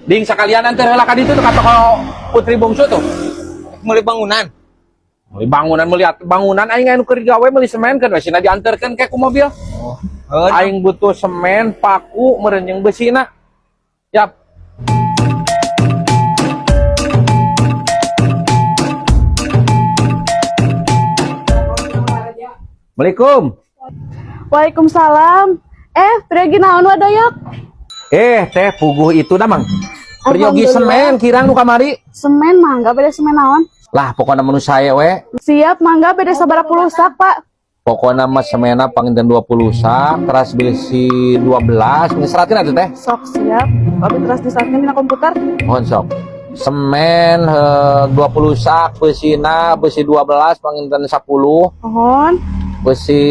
Ding sakalian anter heula ka ditu tuh ka toko Putri Bungsu tuh. Meuli bangunan. Meuli bangunan melihat bangunan aing anu keur gawe meuli semen kan we sina dianterkeun ke ku mobil. Oh. Aing butuh semen, paku, meureun jeung besina. Yap. Assalamualaikum. Waalaikumsalam. Pergi naon wadoyok? Teh puguh itu dah mang. Peryogi Alhamdulillah. semen kirang nu kamari. Semen mangga beda semen naon? Lah pokokna menu saya we. Siap mangga beda sabaraha puluh sak, Pak. Pokokna mah semena panginten 20 sak, teras besi 12, ngeseratin atuh teh. Sok siap. Abi teras disatkeun dina komputer. Mohon sok. Semen 20 sak, besina besi 12 panginten 10, Mohon. Besi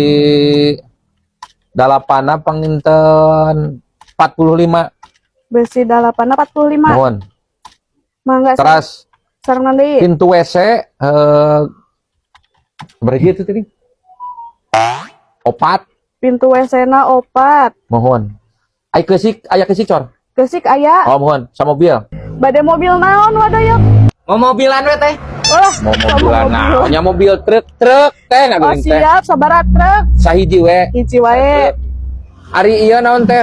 dalapana panginten 45. Besi dalapanna 45. Mohon. Mangga Teras sareng naon deui? Pintu WC berapa itu tadi? Opat. Pintu WC-na opat. Mohon. Ai keusik, aya keusik cor. Keusik aya. Oh, mohon, sama mobil. Bade mobil naon wadoyok? Mau mobilan we teh. Olah, Mau mobilan naonnya mobil truk-truk teh Oh, ngageung teh. siap, sabaraha truk? Sahiji we. Hiji wae. Ari ieu naon teh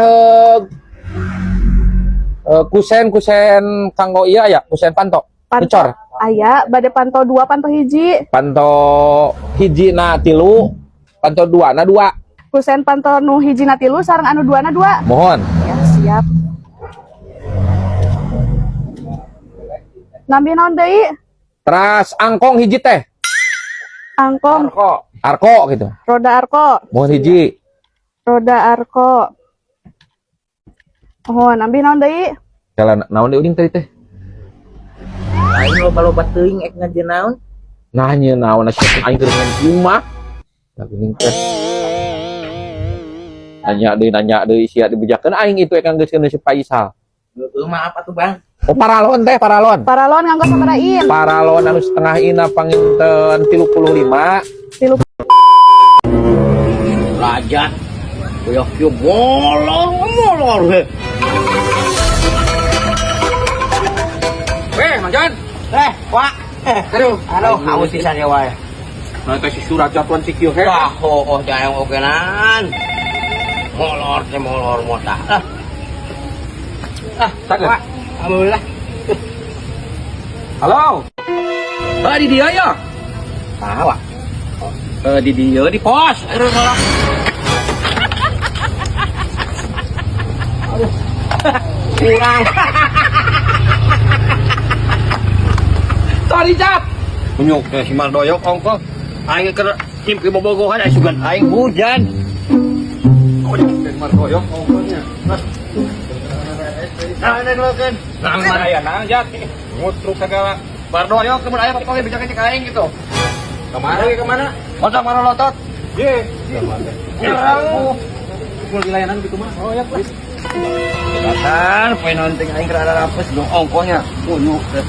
kusen kusen kanggo ieu aya, kusen panto. Panto. Cor. Aya, bade panto dua, panto hiji. Panto hiji na tilu, panto dua na dua. Kusen panto nu hiji na tilu sareng anu dua na dua. Mohon. Ya, siap. Nambi naon deui? Teras angkong hiji teh. Angkong, Arko. Arko gitu. Roda arko. Mohon hiji. Roda arko. Oh, nambi naon deui? Jalan naon deui uing tadi teh? Aing loba-loba teuing ek ngajeun naon. Nah, nyeun naon sia aing keur ngan mah. Nah, geuning teh. Nanya deui sia dibejakeun aing itu ekang geus si Faisal. Heueuh maaf atuh Bang. Oh, paralon teh, paralon. Paralon nganggo sabaraha in? Paralon anu setengah ina panginten 35. Tilu. Raja. Koyo kieu molor molor we. Weh, Mang Jon. Wak. Aduh. Aduh, haus pisan ya wae. Nah, teh si surat jatuhan si kieu he. Wah, oh, jangan okenan. Molor teh molor mota. Ah. Ah, Saget. Wak. Alhamdulillah. Halo. Eh, di dieu ya. Tahu, Wak. Eh, di dieu di pos. Aduh, salah. Kurang. Sorry, Jap. Kunyuk teh si Mardoyok ongkoh. Aing keur impi bobogohan aing sugan aing hujan. Mardoyok ongkohnya. Nah, ini Nang mana ya, nang Jat. Ngutruk segala. Mardoyok kemun aya pokoknya bisa cek aing gitu. Kemana? Kemana? Masa mana lotot? Ye. Nyerang. Pukul di layanan gitu mah. Oh, ya, please. Dasar poe naon teh aing keur rapes dong ongkohnya. Kunyuk teh.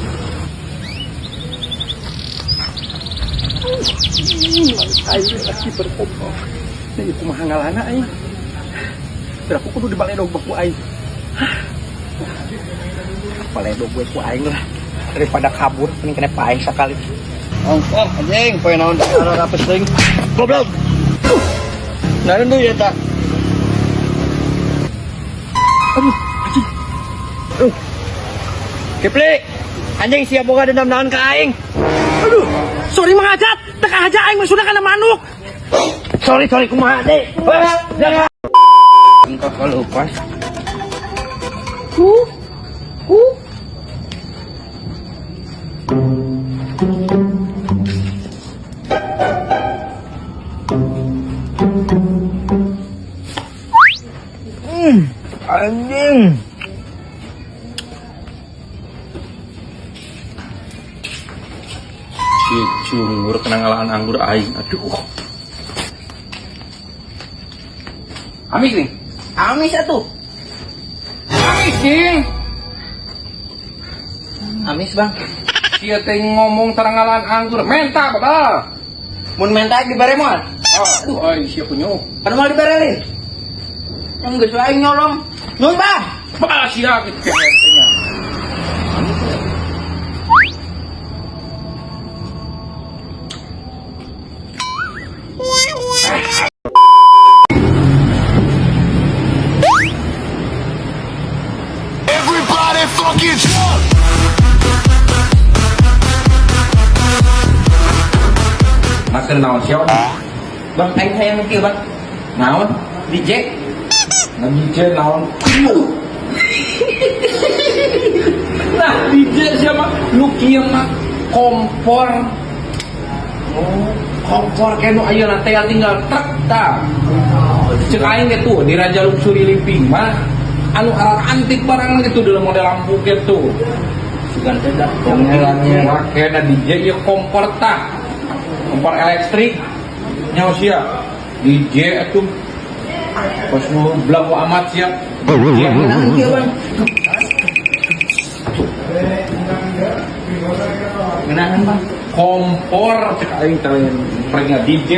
Aing lagi berkompol. Ini kumaha ngalana aing. Berapa kudu dibaledog baku aing. Baledog we ku aing lah. Daripada kabur mending kena paeng sakali. Ongkoh anjing poe naon teh rapes teuing. Goblok. Nah, deui eta. Aduh, anjing. Aduh. Kipli, anjing siap boga dendam naon ka aing. Aduh, sorry Mang Ajat, teka aja aing maksudna kana manuk. Sorry, sorry kumaha deui. Jangan. Engkau kalau pas. Ku. Ku. Anjing. Si cungur kena ngalaan anggur aing. Aduh. Amis nih. Amis atuh. Amis nih. Amis, Bang. Sia teh ngomong tarang ngalaan anggur. Menta, babal. Mun menta dibere moal. Oh, aduh, ai sia kunyuk. Kan moal diberelin. Geus aing nyolong. Nyun, Bang. Bakal sia gitu kayaknya. Fucking jump! Makan naon sia? Bang, aing hayang kieu, Bang. Naon? DJ. Nah, DJ naon? Nah, DJ siapa? Nu kieu mah kompor. Oh, kompor kayak nu ayeuna teh tinggal trek tah. Cek aing gitu di Raja Luxury Living mah anu antik barang gitu dalam model lampu gitu. Sugan teh da. Makanya DJ ieu kompor tah. Kompor elektrik. Nyaho sia. DJ atuh. Pas nu belagu amat sia. DJ. Naon kieu, Bang? Ngeunaan, Bang. Kompor cek aing teh pernah DJ.